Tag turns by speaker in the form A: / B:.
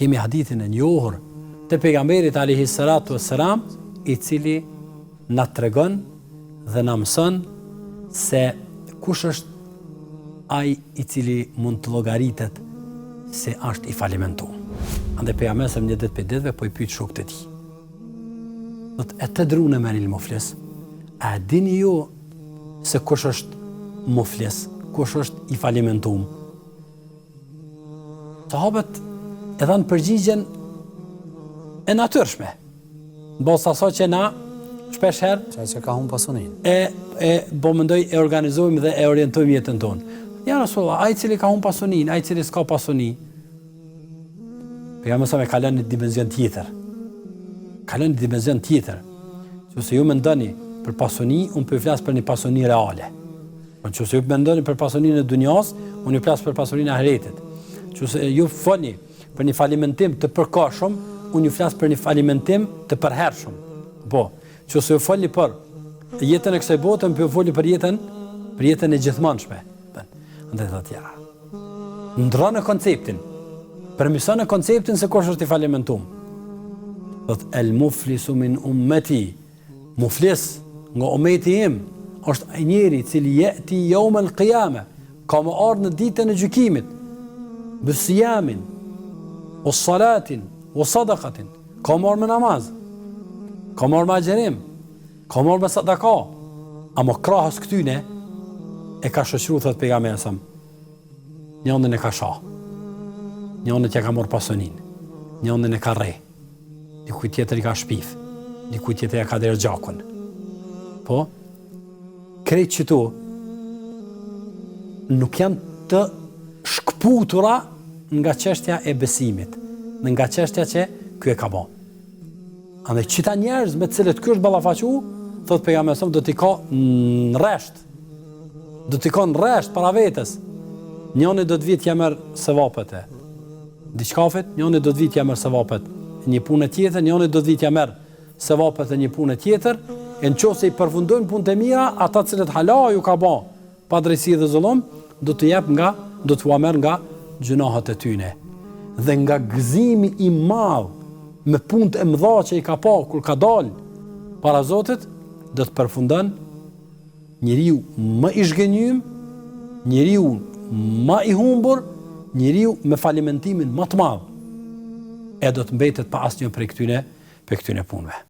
A: Kemi hadithin e njohur të pejgamberit alejhi salatu vesselam, i cili na tregon dhe na mëson se kush është ai i cili mund të llogaritet se është i falimentum. Andaj pejgamberi sa një ditë prej ditëve po i pyet shokët e tij. Thotë e tedrune menil muflis, a e dini ju se kush është muflis, kush është i falimentum? Sahabët e dhanë përgjigjen e natyrshme. Në bazë të asaj që na shpesh herë
B: Që që ka humbë pasuninë.
A: E e po mendoj e organizojmë dhe e orientojmë jetën tonë. Ja Rasulullah, ai i cili ka humbë pasuninë, ai i cili s'ka pasuni. Pejgamberi sa e kalon në dimension tjetër. Kalon në dimension tjetër. Nëse ju mendoni për pasuni, unë po ju flas për një pasuni reale. Po nëse ju mendoni për pasuninë e dunjas, unë ju flas për pasuninë e ahiretit. Nëse ju folni për një falimentim të përkohshëm, unë ju flas për një falimentim të përhershëm. Po, nëse ju folni për jetën e kësaj bote, unë po ju foli për jetën, për jetën e gjithmonshme. Andaj thotë ja. Ndrrone konceptin. Përmisone konceptin se kush është i falimentum. Thot el muflisu min ummeti Muflis nga umeti im është ai njeri i cili jeti jeum el qiyame, ka me ardhë në ditën e gjykimit, bi sijamin, ue salatin, ue sadakatin, ka me ardhë me namaz, ka me ardhë me agjërim, ka me ardhë me sadaka, ama krahas këtyne, e ka shoqëru, thot pejgamberi sa, njënin e ka sha, njënit ja ka marrë pasuninë, njënin e ka rreh, dikujt tjetër i ka shpif, dikujt tjetër ja ka derdh gjakun. Po, krejt qëto nuk janë të shkëputura nga çështja e besimit, nga çështja që ky e ka bo. Andaj qëta njerëz me të cilët ky është ballafaqu, thot pejgamberi sa do t'i ka në rresht. Do t'i ka në rresht para vetes. Njëri do të vijë t'ia merr sevapet e diçkafit, njëri do të vijë t'ia merr sevapet e një pune tjetër, njëri do të vijë t'ia merr sevapet e një pune tjetër, e në qoftë se i përfundojnë punët e mira, ata të cilët hala ju ka ba padrejtësi dhe zullum, do të jep nga, do t'ua merr nga gjynahet e tyne. Dhe nga gëzimi i madh me punët e mëdha që i ka pa kur ka dalë para Zotit, do të përfundon Njeriu më i zhgënjym, njeriu më i humbur, njeriu me falimentimin më të madh, e do të mbetet pa asnjë prej këtyne, prej këtyne punëve.